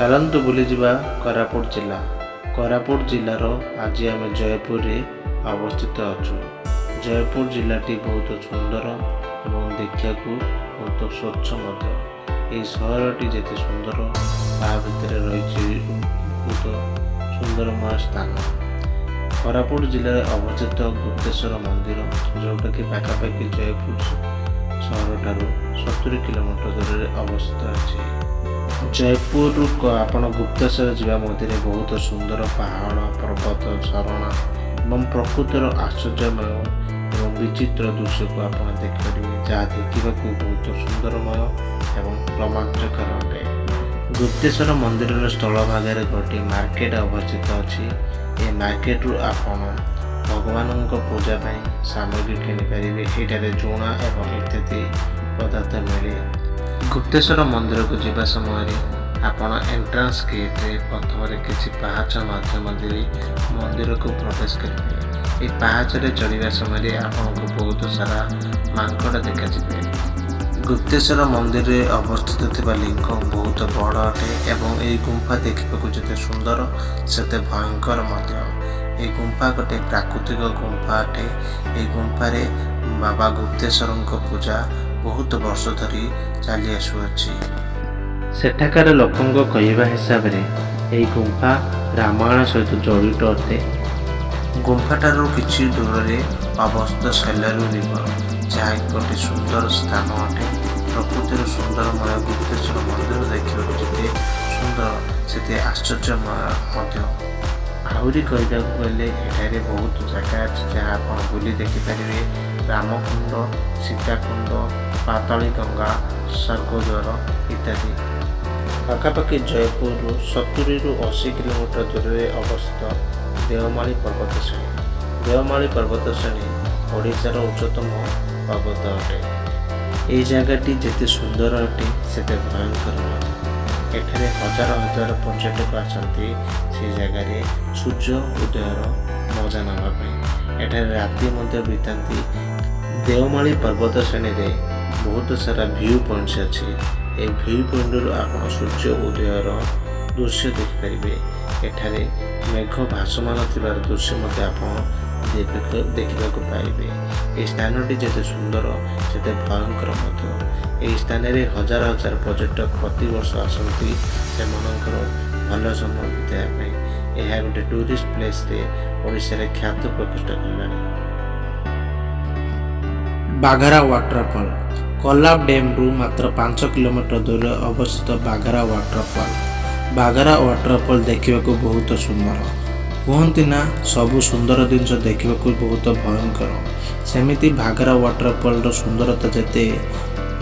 ଚାଲନ୍ତୁ ବୁଲିଯିବା କୋରାପୁଟ ଜିଲ୍ଲା। କୋରାପୁଟ ଜିଲ୍ଲାର ଆଜି ଆମେ ଜୟପୁରରେ ଅବସ୍ଥିତ ଅଛୁ। ଜୟପୁର ଜିଲ୍ଲାଟି ବହୁତ ସୁନ୍ଦର ଏବଂ ଦେଖିବାକୁ ବହୁତ ସ୍ୱଚ୍ଛ ମଧ୍ୟ। ଏହି ସହରଟି ଯେତେ ସୁନ୍ଦର, ତା ଭିତରେ ରହିଛି ବହୁତ ସୁନ୍ଦରମୟ ସ୍ଥାନ। କୋରାପୁଟ ଜିଲ୍ଲାରେ ଅବସ୍ଥିତ ଗୁପ୍ତେଶ୍ୱର ମନ୍ଦିର, ଯେଉଁଟାକି ପାଖାପାଖି ଜୟପୁର ସହରଠାରୁ 70 କିଲୋମିଟର ଦୂରରେ ଅବସ୍ଥିତ ଅଛି। ଜୟପୁରରୁ ଆପଣ ଗୁପ୍ତେଶ୍ୱର ଯିବା ମଧ୍ୟରେ ବହୁତ ସୁନ୍ଦର ପାହାଡ଼, ପର୍ବତ, ଝରଣା ଏବଂ ପ୍ରକୃତିର ଆଶ୍ଚର୍ଯ୍ୟମୟ ଏବଂ ବିଚିତ୍ର ଦୃଶ୍ୟକୁ ଆପଣ ଦେଖିପାରିବେ, ଯାହା ଦେଖିବାକୁ ବହୁତ ସୁନ୍ଦରମୟ ଏବଂ ରୋମାଞ୍ଚକର ଅଟେ। ଗୁପ୍ତେଶ୍ୱର ମନ୍ଦିରର ସ୍ଥଳ ଭାଗରେ ଗୋଟିଏ ମାର୍କେଟ ଅବସ୍ଥିତ ଅଛି। ଏ ମାର୍କେଟରୁ ଆପଣ ଭଗବାନଙ୍କ ପୂଜା ପାଇଁ ସାମଗ୍ରୀ କିଣିପାରିବେ। ଏଠାରେ ଝୁଣା ଏବଂ ଇତ୍ୟାଦି ପଦାର୍ଥ ମିଳେ। ଗୁପ୍ତେଶ୍ୱର ମନ୍ଦିରକୁ ଯିବା ସମୟରେ ଆପଣ ଏଣ୍ଟ୍ରାନ୍ସ ଗେଟ୍ରେ ପ୍ରଥମରେ କିଛି ପାହାଚ ମାଧ୍ୟମ ଦେଇ ମନ୍ଦିରକୁ ପ୍ରବେଶ କରିବେ। ଏହି ପାହାଚରେ ଚଢ଼ିବା ସମୟରେ ଆପଣଙ୍କୁ ବହୁତ ସାରା ମାଙ୍କଡ଼ ଦେଖାଯିବେ। ଗୁପ୍ତେଶ୍ୱର ମନ୍ଦିରରେ ଅବସ୍ଥିତ ଥିବା ଲିଙ୍ଗ ବହୁତ ବଡ଼ ଅଟେ ଏବଂ ଏହି ଗୁମ୍ଫା ଦେଖିବାକୁ ଯେତେ ସୁନ୍ଦର, ସେତେ ଭୟଙ୍କର ମଧ୍ୟ। ଏହି ଗୁମ୍ଫା ଗୋଟେ ପ୍ରାକୃତିକ ଗୁମ୍ଫା ଅଟେ। ଏହି ଗୁମ୍ଫାରେ ବାବା ଗୁପ୍ତେଶ୍ୱରଙ୍କ ପୂଜା ବହୁତ ବର୍ଷ ଧରି ଚାଲି ଆସୁଅଛି। ସେଠାକାର ଲୋକଙ୍କ କହିବା ହିସାବରେ ଏହି ଗୁମ୍ଫା ରାମାୟଣ ସହିତ ଜଡ଼ିତ ଅଟେ। ଗୁମ୍ଫାଠାରୁ କିଛି ଦୂରରେ ଅବସ୍ଥିତ ସେଲେରୁ ରିଭର, ଯାହାକି ଗୋଟେ ସୁନ୍ଦର ସ୍ଥାନ ଅଟେ। ପ୍ରକୃତିର ସୁନ୍ଦରମୟ ଗୁପ୍ତେଶ୍ୱର ମନ୍ଦିର ଦେଖିବାକୁ ଯେତେ ସୁନ୍ଦର, ସେତେ ଆଶ୍ଚର୍ଯ୍ୟମୟ ମଧ୍ୟ। ଆହୁରି କହିବାକୁ ଗଲେ ଏଠାରେ ବହୁତ ଜାଗା ଅଛି, ଯାହା ଆପଣ ବୁଲି ଦେଖିପାରିବେ: ରାମକୁଣ୍ଡ, ସୀତାକୁଣ୍ଡ, ପାତାଳୀ ଗଙ୍ଗା, ସ୍ୱର୍ଗଦ୍ୱାର ଇତ୍ୟାଦି। ପାଖାପାଖି ଜୟପୁରରୁ 70ରୁ 80 କିଲୋମିଟର ଦୂରରେ ଅବସ୍ଥିତ ଦେଓମାଳି ପର୍ବତ ଶ୍ରେଣୀ। ଦେଓମାଳି ପର୍ବତ ଶ୍ରେଣୀ ଓଡ଼ିଶାର ଉଚ୍ଚତମ ପର୍ବତ ଅଟେ। ଏହି ଜାଗାଟି ଯେତେ ସୁନ୍ଦର ଅଟେ, ସେତେ ଭୟଙ୍କର ମଧ୍ୟ। ଏଠାରେ ହଜାର ହଜାର ପର୍ଯ୍ୟଟକ ଆସନ୍ତି ସେ ଜାଗାରେ ସୂର୍ଯ୍ୟ ଉଦୟର ମଜା ନେବା ପାଇଁ। ଏଠାରେ ରାତି ମଧ୍ୟ ବିତାନ୍ତି। ଦେଓମାଳି ପର୍ବତ ଶ୍ରେଣୀରେ ବହୁତ ସାରା ଭ୍ୟୁ ପଏଣ୍ଟସ୍ ଅଛି। ଏହି ଭ୍ୟୁ ପଏଣ୍ଟରୁ ଆପଣ ସୂର୍ଯ୍ୟ ଉଦୟର ଦୃଶ୍ୟ ଦେଖିପାରିବେ। ଏଠାରେ ମେଘ ଭାସମାନ ଥିବାର ଦୃଶ୍ୟ ମଧ୍ୟ ଆପଣ ଦେଖିବାକୁ ପାଇବେ। ଏହି ସ୍ଥାନଟି ଯେତେ ସୁନ୍ଦର, ସେତେ ଭୟଙ୍କର ମଧ୍ୟ। ଏହି ସ୍ଥାନରେ ହଜାର ହଜାର ପର୍ଯ୍ୟଟକ ପ୍ରତିବର୍ଷ ଆସନ୍ତି ସେମାନଙ୍କର ଭଲ ସମୟ ବିତାଇବା ପାଇଁ। ଏହା ଗୋଟେ ଟୁରିଷ୍ଟ ପ୍ଲେସରେ ଓଡ଼ିଶାରେ ଖ୍ୟାତ ପ୍ରତିଷ୍ଠା କଲାଣି। ବାଘାରା ୱାଟରଫଲ୍। କୋଲାବ ଡ୍ୟାମ୍ରୁ ମାତ୍ର 5 କିଲୋମିଟର ଦୂରରେ ଅବସ୍ଥିତ ବାଘାରା ୱାଟରଫଲ୍। ବାଘାରା ୱାଟରଫଲ୍ ଦେଖିବାକୁ ବହୁତ ସୁନ୍ଦର। କୁହନ୍ତି ନା, ସବୁ ସୁନ୍ଦର ଜିନିଷ ଦେଖିବାକୁ ବହୁତ ଭୟଙ୍କର। ସେମିତି ବାଘାରା ୱାଟରଫଲ୍ର ସୁନ୍ଦରତା ଯେତେ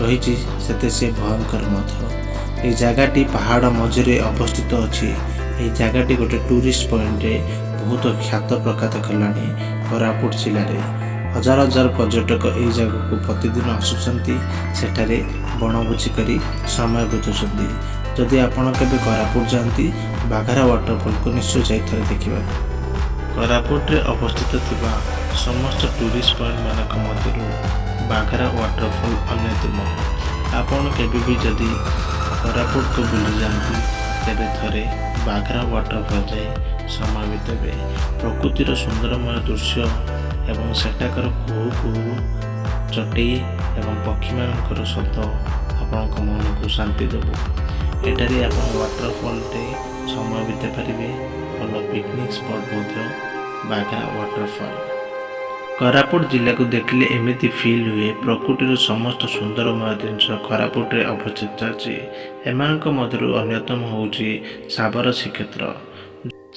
ରହିଛି, ସେତେ ସେ ଭୟଙ୍କର ମଧ୍ୟ। ଏହି ଜାଗାଟି ପାହାଡ଼ ମଝିରେ ଅବସ୍ଥିତ ଅଛି। ଏହି ଜାଗାଟି ଗୋଟେ ଟୁରିଷ୍ଟ ପଏଣ୍ଟରେ ବହୁତ ଖ୍ୟାତ ପ୍ରଖ୍ୟାତ କଲାଣି କୋରାପୁଟ ଜିଲ୍ଲାରେ। ହଜାର ହଜାର ପର୍ଯ୍ୟଟକ ଏହି ଜାଗାକୁ ପ୍ରତିଦିନ ଆସୁଛନ୍ତି। ସେଠାରେ ବଣଭୋଜି କରି ସମୟ ବିତାଉଛନ୍ତି। ଯଦି ଆପଣ କେବେ କୋରାପୁଟ ଯାଆନ୍ତି, ବାଘାରା ୱାଟରଫଲ୍କୁ ନିଶ୍ଚୟ ଯାଇ ଥରେ ଦେଖିବାକୁ। କୋରାପୁଟରେ ଅବସ୍ଥିତ ଥିବା ସମସ୍ତ ଟୁରିଷ୍ଟ ପଏଣ୍ଟମାନଙ୍କ ମଧ୍ୟରୁ ବାଘାରା ୱାଟରଫଲ୍ ଅନ୍ୟତମ। ଆପଣ କେବେ ବି ଯଦି କୋରାପୁଟକୁ ବୁଲିଯାଆନ୍ତି, ତେବେ ଥରେ ବାଘାରା ୱାଟରଫଲ୍ ଯାଇ ସମୟ ବିତାଇବେ। ପ୍ରକୃତିର ସୁନ୍ଦରମୟ ଦୃଶ୍ୟ ଏବଂ ସେଠାକାର କୁହୁ କୁହୁ ଚଟେଇ ଏବଂ ପକ୍ଷୀମାନଙ୍କର ଶବ୍ଦ ଆପଣଙ୍କ ମନକୁ ଶାନ୍ତି ଦେବ। ଏଠାରେ ଆପଣ ୱାଟରଫଲ୍ରେ ସମୟ ବିତାଇ ପାରିବେ। ଭଲ ପିକନିକ୍ ସ୍ପଟ୍ ମଧ୍ୟ ବାଘାରା ୱାଟରଫଲ୍। କୋରାପୁଟ ଜିଲ୍ଲାକୁ ଦେଖିଲେ ଏମିତି ଫିଲ୍ ହୁଏ, ପ୍ରକୃତିର ସମସ୍ତ ସୁନ୍ଦରମୟ ଜିନିଷ କୋରାପୁଟରେ ଅବସ୍ଥିତ ଅଛି। ଏମାନଙ୍କ ମଧ୍ୟରୁ ଅନ୍ୟତମ ହେଉଛି ଶାବର ଶ୍ରୀକ୍ଷେତ୍ର।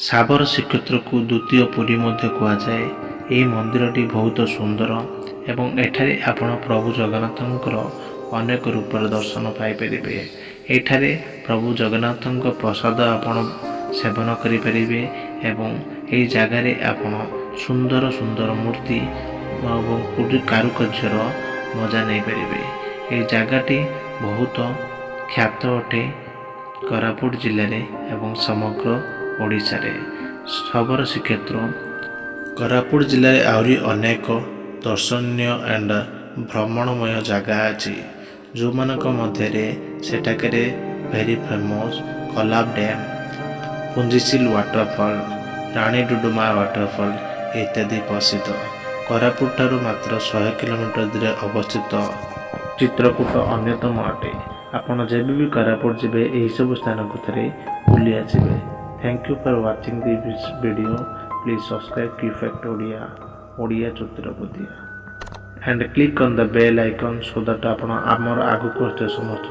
ଶାବର ଶ୍ରୀକ୍ଷେତ୍ରକୁ ଦ୍ୱିତୀୟ ପୁରୀ ମଧ୍ୟ କୁହାଯାଏ। ଏହି ମନ୍ଦିରଟି ବହୁତ ସୁନ୍ଦର ଏବଂ ଏଠାରେ ଆପଣ ପ୍ରଭୁ ଜଗନ୍ନାଥଙ୍କର ଅନେକ ରୂପର ଦର୍ଶନ ପାଇପାରିବେ। ଏଠାରେ ପ୍ରଭୁ ଜଗନ୍ନାଥଙ୍କ ପ୍ରସାଦ ଆପଣ ସେବନ କରିପାରିବେ ଏବଂ ଏହି ଜାଗାରେ ଆପଣ ସୁନ୍ଦର ସୁନ୍ଦର ମୂର୍ତ୍ତି ଏବଂ କାରୁକାର୍ଯ୍ୟର ମଜା ନେଇପାରିବେ। ଏହି ଜାଗାଟି ବହୁତ ଖ୍ୟାତ ଅଟେ କୋରାପୁଟ ଜିଲ୍ଲାରେ ଏବଂ ସମଗ୍ର ଓଡ଼ିଶାରେ। ଶବର ଶ୍ରୀକ୍ଷେତ୍ର। କୋରାପୁଟ ଜିଲ୍ଲାରେ ଆହୁରି ଅନେକ ଦର୍ଶନୀୟ ଆଣ୍ଡ ଭ୍ରମଣମୟ ଜାଗା ଅଛି, ଯେଉଁମାନଙ୍କ ମଧ୍ୟରେ ସେଠାକାରେ Very famous Kolab Dam, Punjisil Waterfall, Rani Duduma Waterfall ଇତ୍ୟାଦି ପ୍ରସିଦ୍ଧ। କୋରାପୁଟ ଠାରୁ ମାତ୍ର 100 କିଲୋମିଟର ଦୂରେ ଅବସ୍ଥିତ ଚିତ୍ରକୂଟ ଅନ୍ୟତମ ଅଟେ। ଆପଣ ଯେବେ ବି କୋରାପୁଟ ଯିବେ, ଏହିସବୁ ସ୍ଥାନକୁ ଥରେ ବୁଲି ଆସିବେ। Thank you for watching this video. Please subscribe Q Fact Odia, Odia ଚତୁରବୁଦ୍ଧିଆ, and click on the bell icon so that ଆପଣ ଆମର ଆଗକୁ ଆସୁଥିବା ସମସ୍ତ